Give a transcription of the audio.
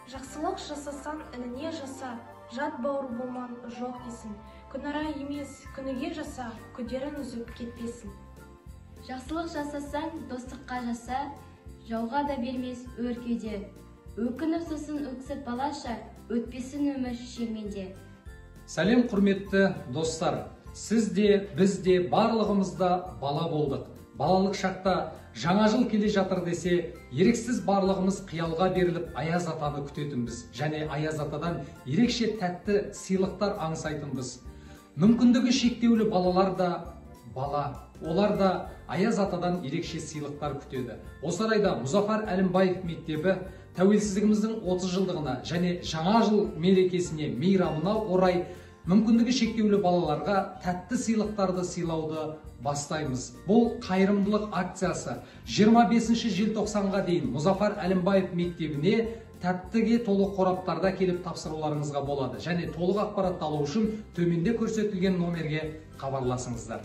Жақсылық жасасаң, ініне жаса, жат бауыр болман жоқ десін. Күнара емес, күніге жаса, күдерін үзіп кетпесін. Жақсылық жасасаң, достыққа жаса, жауға да бермес өр кеуде. Өкініп сосын өксіп балаша, өтпесін өмір шерменде. Сәлем, құрметті достар! Сіз де, біз де, барлығымыз да бала болдық. Балалық шақта жаңа жыл келе жатыр десе, еріксіз барлығымыз қиялға беріліп, Аяз атаны күтетінбіз және Аяз атадан ерекше тәтті сыйлықтар аңсайтынбыз. Мүмкіндігі шектеулі балалар да бала, олар да Аяз атадан ерекше сыйлықтар күтеді. Осы орайда Мұзафар Әлімбаев мектебі тәуелсіздігіміздің 30 жылдығына және жаңа жыл мерекесіне, мейрамына орай мүмкіндігі шектеулі балаларға тәтті сыйлықтарды сыйлауды бастаймыз. Бұл қайырымдылық акциясы 25 желтоқсанға дейін Мұзафар Әлімбаев мектебіне тәттіге толы қораптарда келіп тапсыруларыңызға болады және толық ақпаратты алу үшін төменде көрсетілген номерге хабарласыңыздар.